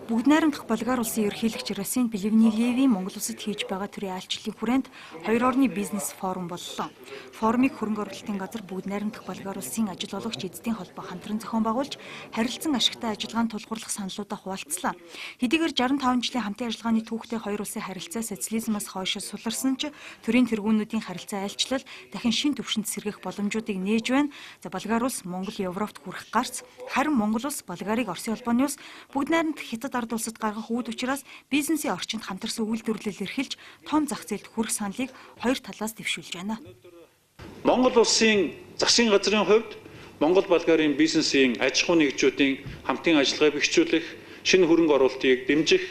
Бүгд найрамдах Болгар улсын ерөнхийлөгч Росин Плевнелиевийн Монгол улсад хийж байгаа төрийн айлчлалын хүрээнд хоёр орны бизнес форум боллоо. Форумыг хөрөнгө оруулалтын газар бүгд найрамдах Болгар улсын ажил олгогч эзэдийн холбоо хамтран зохион байгуулж, харилцан ашигтай ажиллагаанд тулгуурлах саналуудаа хуваалцлаа. Хэдийгээр 65 жилийн хамтын ажиллагааны түүхтэй хоёр улсын харилцаа социализмаас хойш суларсан ч төрийн тэргүүнүүдийн харилцаа айлчлал дахин шинэ түвшинд сэргэх боломжуудыг нээж байна. За, Болгар улс Монгол Европт хүрэх гарц, харин Монгол улс Болгарыг Оросын холбооны улс, бүгд найрамдах Хятад ард улсад гаргах үүд учраас бизнесийн орчинд хамтарсан үйлдвэрлэл эрхэлж том зах зээлд хүрэх саналыг хоёр талаас дэвшүүлж байна. Монгол улсын засгийн газрын хувьд Монгол Болгарын бизнесийн аж ахуйн нэгжүүдийн хамтын ажиллагааг бэхжүүлэх, шинэ хөрөнгө оруулалтыг дэмжих,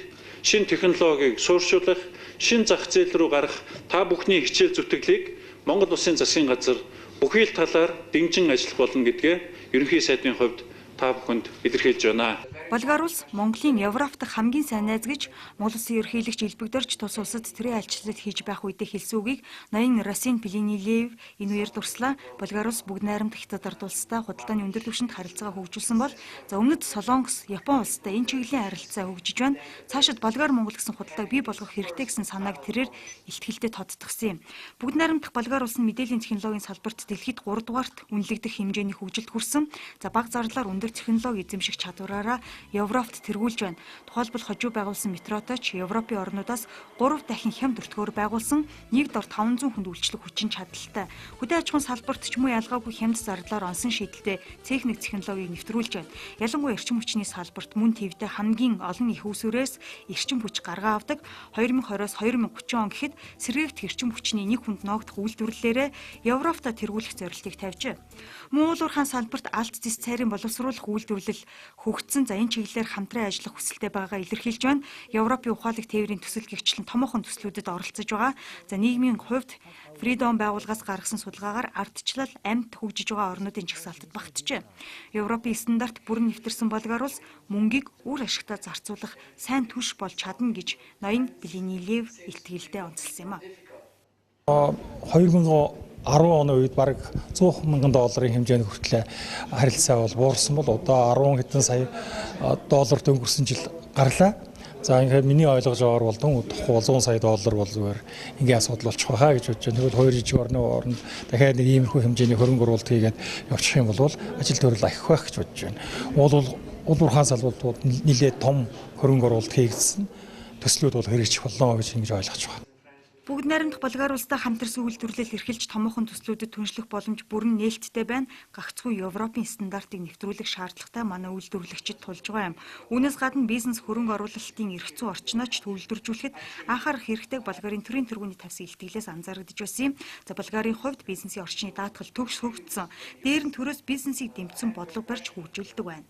шинэ технологиг суурьшуулах, шинэ зах зээл рүү гарах та бүхний хичээл зүтгэлийг Монгол улсын засгийн газар бүхий л талаар дэмжин ажиллах болно гэдгээ ерөнхий сайдын хувьд та бүхэнд илэрхийлж байна. Болгар улс Монголын Европ дахь хамгийн сайн найз гэж Монгол улсын ерөнхийлөгч элбэгдэрч тус улсад төрийн айлчлал хийж байх үедээ хэлсэн үгийг ноён Росин Плевнелиев энэ үеэр дурслаа. Болгар улс бүгд найрамдах Хятад ард улстай худалдааны өндөр түвшинд харилцаагаа хөгжүүлсэн бол за өмнөд Солонгос, Япон улстай энэ чиглэлийн харилцаа хөгжиж байна. Цаашид Болгар Монгол гэсэн худалдааг бий болгох хэрэгтэй гэсэн санааг тэрээр илтгэлдээ тодтгосон юм. Бүгд найрамдах Болгар улс нь мэдээллийн технологийн салбарт дэлхийд 3 дугаарт үнэлэгдэх хэмжээний хөгжилд хүрсэн. За, бага зарлаар өндөр технологи эзэмших чадвараараа Европт тэргүүлж байна. Тухайлбал хожуу байгуулсан метротой ч Европын орнуудаас 3 дахин хямд өртгөөр байгуулсан нэг дор 500 хүнд үйлчлэх хүчин чадалтай. Хөдөө аж ахуйн салбарт ч муу ялгаагүй хямд зардлаар онсон шийдэлтэй техник технологиг нэвтрүүлж байна. Ялангуяа эрчим хүчний салбарт мөн твдээ хамгийн олон их усүрээс эрчим хүч гаргаа авдаг. 2020-оос 2030 он гэхэд сэргээгдэх эрчим хүчний нэг хүнд ноогдох үйлдвэрлэлээрээ Европтой тэргүүлэх зорилтыг тавьжээ. Мөн уулуурхаан салбарт алт зэс цайрын боловсруулах үйлдвэрлэл хөгжсөн. За, энэ чиглэлээр хамтран ажиллах хүсэлтэй байгаагаа илэрхийлж байна. Европын ухаалаг тээврийн төсөл гэгчлэн томоохон төслүүдэд оролцож байгаа. За, нийгмийн хувьд Freedom байгууллагаас гаргасан судалгаагаар ардчлал амьд хөгжиж байгаа орнуудын жагсаалтад багтжээ. Европын стандарт бүрэн нэвтэрсэн Болгар улс мөнгийг үр ашигтай зарцуулах сайн түвш болж чадна гэж ноён Плевнелиев илтгэлдээ онцлсон юм а. 2010 оны үед бараг 100 мянган долларын хэмжээнд хүртлээр харилцаа бол буурсан бол одоо 10 хэдэн сая доллар өнгөрсөн жил гарлаа. За, ингээд миний ойлгож байгаагаар бол тун удахгүй 100 сая доллар бол зүгээр ингийн асуудал болчих байхаа гэж бодож байна. Тэгвэл хоёр жижиг орны оронд дахиад нэг иймэрхүү хэмжээний хөрөнгө оруулалт хийгээд явчих юм бол ажил төрөл ахих байх гэж бодож байна. Уул уурхаан салбарт нэлээд том хөрөнгө оруулалт хийгдсэн төслүүд бол хэрэгжих болно гэж ингэж ойлгож байна. Бүгд найрамдах Болгар улстай хамтарсан үйлдвэрлэл эрхэлж томоохон төслүүдэд түншлэх боломж бүрэн нээлттэй байна. Гагцхүү Европын стандартыг нэвтрүүлэх шаардлагатай манай үйлдвэрлэгчид тулж байгаа юм. Үүнээс гадна бизнес хөрөнгө оруулалтын эрх зүйн орчноо ч төвлөржүүлэхэд анхаарах хэрэгтэйг Болгарын төрийн тэргүүний тавьсан илтгэлээс анзаарэгдэж байсан юм. За, Болгарын хувьд бизнесийн орчны даатгал төгс хөгжсөн. Дээр нь төрөөс бизнесийг дэмжсэн бодлого барьж хөгжүүлдэг байна.